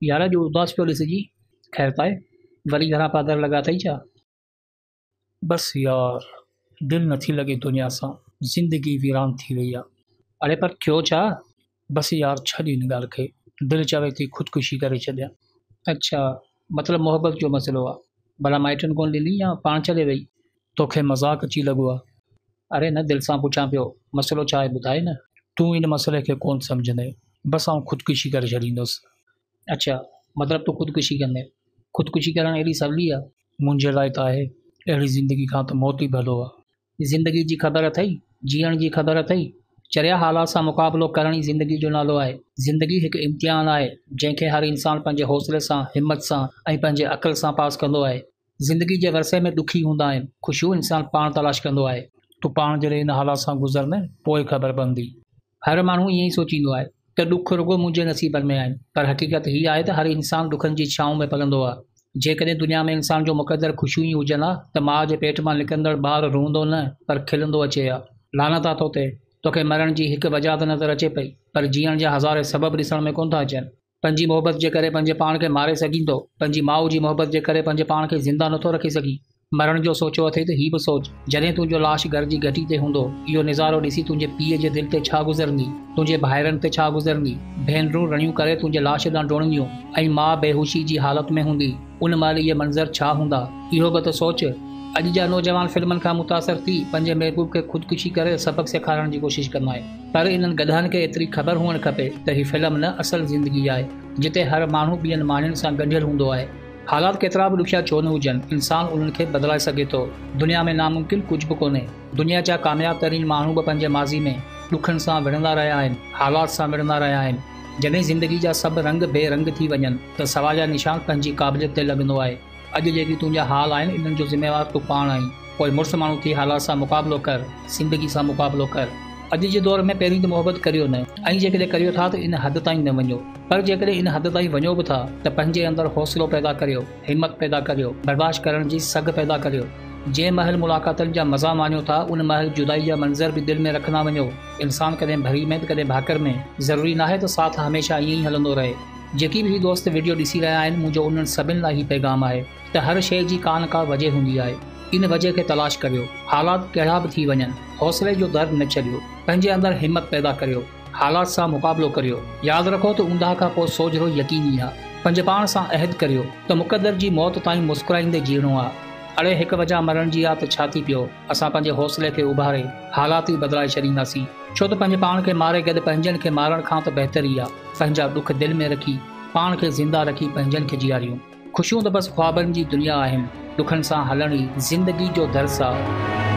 يار اڄ اداس پيو ڏسجين. خير ته آهي؟ وري گهران پادر لڳا اٿئي ڇا؟ بس يار دل نٿي لڳي دنيا سان، زندگي ويران ٿي وئي آ. اڙي پر ٿيو ڇا؟ بس يار ڇڏ ان ڳالهه کي، دل چوي ٿي خودڪشي ڪري ڇڏيان. اڇا مطلب محبت جو مسئلو آ. ڀلا مائٽن ڪونه ڏني يا پاڻ ڇڏي وئي؟ توکي مذاق اچي لڳو آ. اري نه دل سان پڇان پيو، مسئلو ڇا آهي ٻڌاء نه. تون ان مسئلي کي ڪونه سمجهندين، بس آئون خودڪشي ڪري ڇڏيندس. اڇا مطلب تون خودڪشي ڪندين. خودڪشي ڪرڻ ايڏي سولي آ؟ منهنجي لاء ته آهي، اهڙي زندگي کان ته موت ئي ڀلو آ. زندگي جي خبر اٿئي؟ جيئڻ جي خبر اٿئي؟ چريا حالات سان مقابلو ڪرڻ ئي زندگي جو نالو آهي. زندگي هڪ امتحان آهي، جنهن کي هر انسان پنهنجي حوصلي سان، همت سان ۽ پنهنجي عقل سان پاس ڪندو آهي. زندگي جي ورثي ۾ ڏک ئي هوندا آهن، خوشيون انسان پاڻ تلاش ڪندو آهي. تون پاڻ جڏهن ان حالات سان گذرندين، پوء خبر پوندي. هر ماڻهو ائين ئي سوچيندو آهي ته ڏک رڳو منهنجي نصيبن ۾ آهن، پر حقيقت هيء آهي ته هر انسان ڏکن جي ڇانو ۾ پلندو آهي. جيڪڏهن دنيا ۾ انسان جو مقدر خوشيون ئي هجن ها ته ماء جي پيٽ مان نڪرندڙ ٻار روئندو نه پر کلندو اچي ها. لعنت آ توتي، توکي مرڻ جي هڪ وجهه ته نظر اچي پئي، پر جيئڻ جا هزارين سبب ڏسڻ ۾ ڪونه ٿا اچن. پنهنجي محبت جي ڪري پنهنجي پاڻ کي ماري سگهين ٿو، پنهنجي ماء جي محبت جي ڪري پنهنجي پاڻ کي زنده نٿو رکي سگهين. مرڻ جو سوچيو اٿئي ته هي به سوچ، جڏهن تنهنجو لاش گهر جي گهٽي تي هوندو، اهو نظارو ڏسي تنهنجي پيء جي دل تي ڇا گذرندي، تنهنجي ڀائرن تي ڇا گذرندي، ڀينرون رڙيون ڪري تنهنجي لاش ڏانهن ڊوڙنديون ۽ ماء بيهوشي جي حالت ۾ هوندي، ان مهل اهي منظر ڇا هوندا، اهو به ته سوچ. اڄ جا نوجوان فلمن کان متاثر ٿي پنهنجي محبوب کي خودڪشي ڪري سبق سيکارڻ جي ڪوشش ڪندا آهن. پر انهن گڏهن کي ايتري خبر هئڻ کپي ته هي فلم نه اصل زندگي آهي، جتي هر ماڻهو ٻين ماڻهن سان ڳنڍيل هوندو آهي. حالات ڪيترا به ڏکيا ڇو نه هجن، انسان انهن کي بدلائي سگهي ٿو. دنيا ۾ ناممڪن ڪجهه به ڪونهي. دنيا جا ڪامياب ترين ماڻهو به پنهنجي ماضي ۾ ڏکن سان وڙهندا رهيا آهن، حالات سان وڙهندا رهيا آهن. جڏهن زندگي جا سڀ رنگ بي رنگ ٿي وڃن ته سواليا نشان پنهنجي قابليت تي لڳندو آهي. اڄ جيڪي تنهنجا حال آهن انهن جو ذميوار تون پاڻ آهين. پوء مڙس ماڻهو ٿي حالات سان مقابلو ڪر، زندگي سان مقابلو ڪر. اڄ جي دور ۾ پهرين ته محبت ڪريو نه ۽ جيڪڏهن ڪريو ٿا ته ان حد تائين نه وڃو. پر جيڪڏهن ان حد تائين وڃو به ٿا ته پنهنجي اندر حوصلو پيدا ڪريو، همت پيدا ڪريو، برداشت ڪرڻ جي سگهه پيدا ڪريو. جنهن مهل ملاقاتن جا مزا ماڻيو ٿا ان مهل جدائي جا منظر به دل ۾ رکندا وڃو. انسان ڪڏهن ڀري ۾ ته ڪڏهن ڀاڪر ۾. ضروري ناهي ته ساٿ هميشه ائين ئي هلندو رهي. جيڪي به هي دوست وڊيو ڏسي رهيا آهن منهنجو انهن سڀن لاء هي پيغام آهي ته هر شيء جي ڪا نه ڪا وجه هوندي آهي ان وجه کي تلاش ڪريو حالات ڪهڙا به ٿي وڃن حوصلي جو در نه ڇڏيو پنهنجي اندر همت پيدا ڪريو حالات سان مقابلو ڪريو ياد رکو ته اونداهه کان پوء سوجهرو يقيني آ پنهنجي پاڻ سان عهد ڪريو ته مقدر جي موت تائين مسڪرائيندي جيئڻو آ اڙي هڪ وجه مرڻ جي آ ته ڇا ٿي پيو اسان پنهنجي حوصلي کي اڀاري حالات ئي بدلائي ڇڏينداسين ڇو ته پنهنجي پاڻ کي ماري گڏ پنهنجن کي مارڻ کان ته بهتر ئي آ پنهنجا ڏک دل ۾ رکي پاڻ کي زنده رکي پنهنجن کي جياريون. خوشيون ته بس خوابن جي دنيا آهن، ڏکن سان هلڻ ئي زندگي جو درس آ.